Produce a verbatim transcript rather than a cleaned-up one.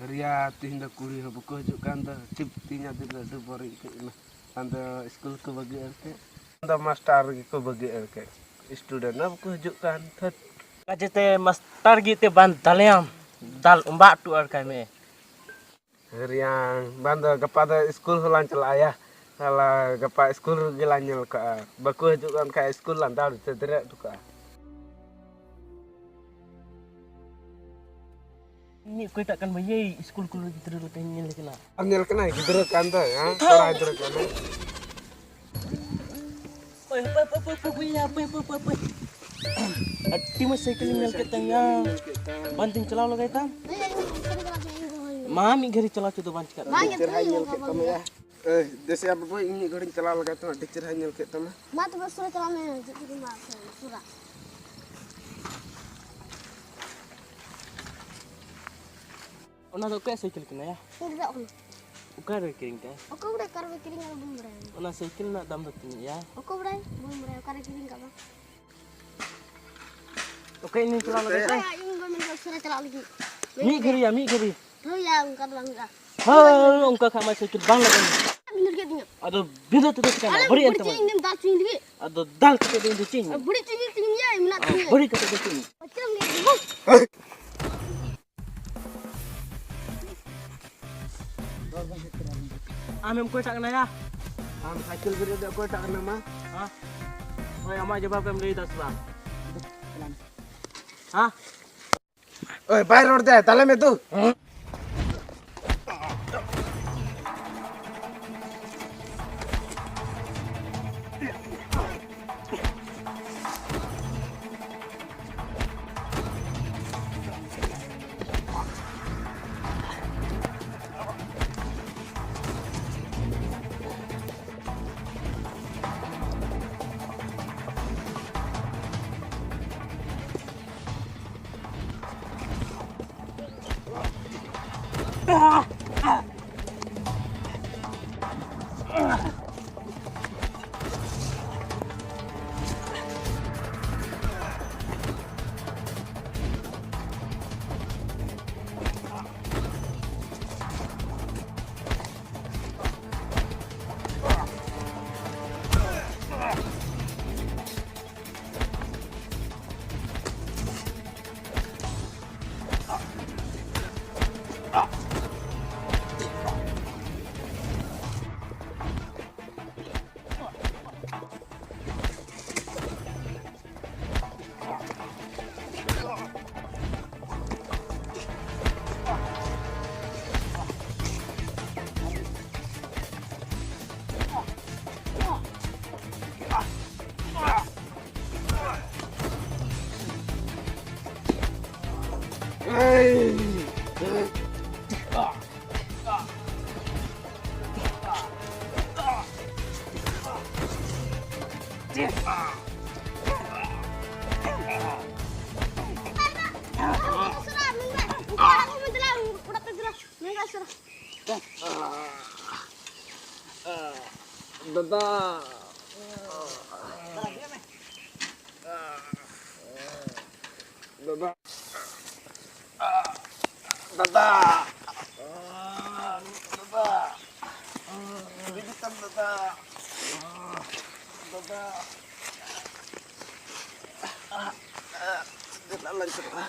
ᱨᱮᱭᱟ, ᱛᱤᱦᱤᱧ ᱫᱚ ᱠᱩᱲᱤ ᱦᱚᱸ ᱵᱟᱠᱚ ᱦᱤᱡᱩᱜ ᱠᱟᱱ ᱫᱚ᱾ ᱪᱩᱯ, ᱛᱤᱦᱤᱧᱟᱜ ᱫᱤᱱ ᱫᱚ ᱟᱹᱰᱤ ᱵᱳᱨᱤᱝ ᱟᱹᱭᱠᱟᱹᱜ ᱠᱟᱱᱟ᱾ ᱵᱟᱝ ᱫᱚ ᱥᱠᱩᱞ ᱠᱚ ᱵᱟᱹᱜᱤ ᱮᱱ ᱠᱷᱟᱡ, ᱵᱟᱝ ᱫᱚ ᱢᱟᱥᱴᱟᱨ ᱜᱮᱠᱚ ᱵᱟᱹᱜᱤ ᱮᱱ ᱠᱷᱟᱡ, ᱥᱴᱩᱰᱮᱱᱴ ᱦᱚᱸ ᱵᱟᱠᱚ ᱦᱤᱡᱩᱜ ᱠᱟᱱ᱾ ᱛᱷᱟᱹᱴ᱾ ᱠᱟᱡᱮᱛᱮ ᱢᱟᱥᱴᱟᱨ ᱜᱮ ᱛᱮ ᱵᱟᱝ ᱫᱟᱞᱮᱭᱟᱢ, ᱫᱟᱞ ᱚᱢᱵᱟᱜ ᱴᱩ ᱟᱨ ᱠᱟᱭ ᱢᱮ᱾ ᱨᱮᱭᱟᱝ, ᱵᱟᱝ ᱫᱚ ᱜᱟᱯᱟ ᱫᱚ ᱥᱠᱩᱞ ᱦᱚᱸᱞᱟᱝ ᱪᱟᱞᱟᱜᱼᱟ ᱭᱟ᱾ ᱥᱟᱞᱟ, ᱜᱟᱯᱟ ᱥᱠᱩᱞ ᱨᱮᱜᱮ ᱞᱟᱝ ᱧᱮᱞ ᱠᱟᱜᱼᱟ᱾ ᱵᱟᱠᱚ ᱦᱤᱡᱩᱜ ᱠᱟᱱ ᱠᱷᱟᱡ ᱥᱠᱩᱞ ᱞᱟᱝ ᱫᱟᱹᱲ ᱩᱛᱟᱹᱨ ᱫᱟᱲᱮᱭᱟᱜ ᱦᱚᱴᱚ ᱠᱟᱜᱼᱟ᱾ ᱤᱧ ᱚᱠᱚᱭᱴᱟᱜ ᱠᱟᱱ ᱵᱟᱹᱭ ᱥᱠᱩᱞ ᱠᱚᱞᱮᱡᱽ ᱜᱤᱫᱽᱨᱟᱹ ᱞᱮᱠᱟᱧ ᱧᱮᱞ ᱠᱟᱱᱟ? ᱟᱢ ᱧᱮᱞ ᱠᱟᱱᱟ ᱜᱤᱫᱽᱨᱟᱹ ᱠᱟᱱ ᱫᱚᱭ, ᱦᱮᱸ? ᱠᱚᱲᱟ ᱜᱤᱫᱽᱨᱟᱹ ᱠᱟᱱ ᱫᱚᱭ᱾ ᱳᱭ, ᱦᱟᱯᱳᱭ, ᱦᱟᱯᱳᱭ, ᱦᱟᱯᱳᱭ, ᱦᱟᱯᱳᱭ, ᱦᱟᱯᱳᱭ, ᱦᱟᱯᱳᱭ᱾ ᱟᱹᱰᱤ ᱢᱚᱡᱽ ᱥᱟᱭᱠᱮᱞ ᱤᱧ ᱧᱮᱞ ᱠᱮᱫ ᱛᱟᱢ ᱭᱟ᱾ ᱵᱟᱝ ᱛᱤᱧ ᱪᱟᱞᱟᱣ ᱞᱮᱜᱟᱭ ᱛᱟᱢ? ᱢᱟ, ᱢᱤᱫ ᱜᱷᱟᱹᱲᱤ ᱪᱟᱞᱟᱣ ᱦᱚᱪᱚ ᱫᱚ ᱵᱟᱝ ᱪᱤᱠᱟᱹᱜ ᱛᱟᱢᱟ᱾ ᱪᱮᱦᱨᱟᱧ ᱧᱮᱞ ᱠᱮᱫ ᱛᱟᱢᱟ ᱭᱟ᱾ ᱮᱭ, ᱫᱮᱥᱮᱭᱟ ᱵᱟᱹᱵᱩ, ᱤᱧ ᱢᱤᱫ ᱜᱷᱟᱹᱲᱤᱧ ᱪᱟᱞᱟᱣ ᱞᱮᱜᱟᱭ ᱛᱟᱢᱟ, ᱟᱹᱰᱤ ᱪᱮᱦᱨᱟᱧ ᱧᱮᱞ ᱠᱮᱫ ᱛᱟᱢᱟ᱾ ᱢᱟ ᱛᱚᱵᱮ ᱩᱥᱟᱹᱨᱟ ᱪᱟᱞᱟᱜ ᱢᱮ, ᱦᱤᱡᱩᱜ ᱠᱟᱱᱟ ᱢᱟ, ᱩᱥᱟᱹᱨᱟ᱾ ᱚᱱᱟ ᱫᱚ ᱚᱠᱚᱭᱟᱜ ᱥᱟᱭᱠᱮᱞ ᱠᱟᱱᱟ ᱭᱟ? ᱤᱧ ᱫᱟᱫᱟ ᱠᱟᱱᱟ᱾ ᱚᱠᱟᱨᱮ ᱠᱤᱨᱤᱧ ᱠᱟᱜᱼᱟ? ᱚᱠᱚᱭ ᱵᱟᱲᱟᱭ ᱚᱠᱟᱨᱮ ᱠᱤᱨᱤᱧ ᱠᱟᱜᱼᱟ, ᱵᱟᱹᱧ ᱵᱟᱲᱟᱭᱟ᱾ ᱚᱱᱟ ᱥᱟᱭᱠᱮᱞ ᱨᱮᱱᱟᱜ ᱫᱟᱢ ᱫᱚ ᱛᱤᱱᱟᱹᱜ ᱭᱟ? ᱚᱠᱚᱭ ᱵᱟᱲᱟᱭ, ᱵᱟᱹᱧ ᱵᱟᱲᱟᱭᱟ ᱚᱠᱟᱨᱮ ᱠᱤᱨᱤᱧ ᱠᱟᱜᱼᱟ᱾ ᱚᱠᱚᱭ ᱤᱧ ᱪᱟᱞᱟᱣ ᱞᱟᱹᱜᱤᱫ ᱛᱮ? ᱦᱮᱸ, ᱤᱧ ᱵᱟᱹᱧ ᱢᱮᱱᱫᱟ ᱩᱥᱟᱹᱨᱟ ᱪᱟᱞᱟᱜ ᱞᱟᱹᱜᱤᱫ᱾ ᱢᱤᱫ ᱜᱷᱟᱹᱲᱤ ᱭᱟ, ᱢᱤᱫ ᱜᱷᱟᱹᱲᱤ᱾ ᱦᱳᱭ ᱭᱟ, ᱚᱱᱠᱟ ᱫᱚ ᱵᱟᱝ ᱦᱩᱭᱩᱜᱼᱟ᱾ ᱦᱳᱭ, ᱚᱱᱠᱟ ᱠᱷᱟᱱ ᱢᱟ ᱥᱟᱭᱠᱮᱞ ᱵᱟᱝ ᱞᱟᱜᱟᱜᱼᱟ᱾ ᱵᱷᱤᱸᱫᱟᱹᱲ ᱠᱮᱫ ᱛᱤᱧᱟᱹ᱾ ᱟᱫᱚ ᱵᱷᱤᱸᱫᱟᱹᱲ ᱛᱮᱫᱚ ᱪᱤᱠᱟᱹᱭᱟ? ᱟᱨᱮ, ᱵᱟᱹᱲᱤᱡ ᱮᱱ ᱵᱟᱹᱲᱤᱡ ᱛᱟᱢᱟ᱾ ᱪᱮᱫ ᱤᱧ ᱫᱟᱞ ᱪᱤᱧ ᱞᱟᱹᱜᱤᱫ? ᱟᱫᱚ ᱫᱟᱞ ᱠᱟᱛᱮ ᱫᱚ ᱤᱧ ᱫᱚ ᱪᱮᱫ ᱤᱧ ᱢᱮᱱᱟ? ᱵᱟᱹᱲᱤᱡ ᱪᱤᱧ ᱛᱤᱧ ᱭᱟ, ᱢᱮᱱᱟᱜ ᱛᱤᱧᱟ᱾ ᱵᱟᱹᱲᱤᱡ ᱠᱟᱛᱮ ᱫᱚ ᱪᱮᱫ ᱤᱧ ᱢᱮᱱᱟ? ᱟᱢᱮᱢ ᱚᱠᱚᱭᱴᱟᱜ ᱠᱟᱱᱟ ᱭᱟ? ᱟᱢ ᱥᱟᱭᱠᱮᱞ ᱵᱮᱨᱮᱫ ᱫᱚ ᱚᱠᱚᱭᱴᱟᱜ ᱠᱟᱱᱟᱢ ᱢᱟ? ᱦᱮᱸ? ᱦᱳᱭ, ᱟᱢᱟᱜ ᱡᱚᱵᱟᱵ ᱮᱢ ᱞᱟᱹᱭ ᱫᱟ ᱥᱮ ᱵᱟᱝ? ᱦᱮᱸ? ᱳᱭ, ᱵᱟᱭ ᱨᱚᱲ ᱫᱟᱭ, ᱛᱟᱞᱮ ᱢᱮ ᱫᱩ᱾ ᱫᱟᱫᱟ, ᱫᱟᱫᱟ, ᱫᱟᱫᱟ, ᱫᱟᱫᱟ, ᱵᱤᱫᱩ ᱛᱟᱢ ᱫᱟᱫᱟ, ᱫᱟᱫᱟ, ᱫᱮᱞᱟ ᱞᱟᱝ ᱪᱟᱞᱟᱜᱼᱟ᱾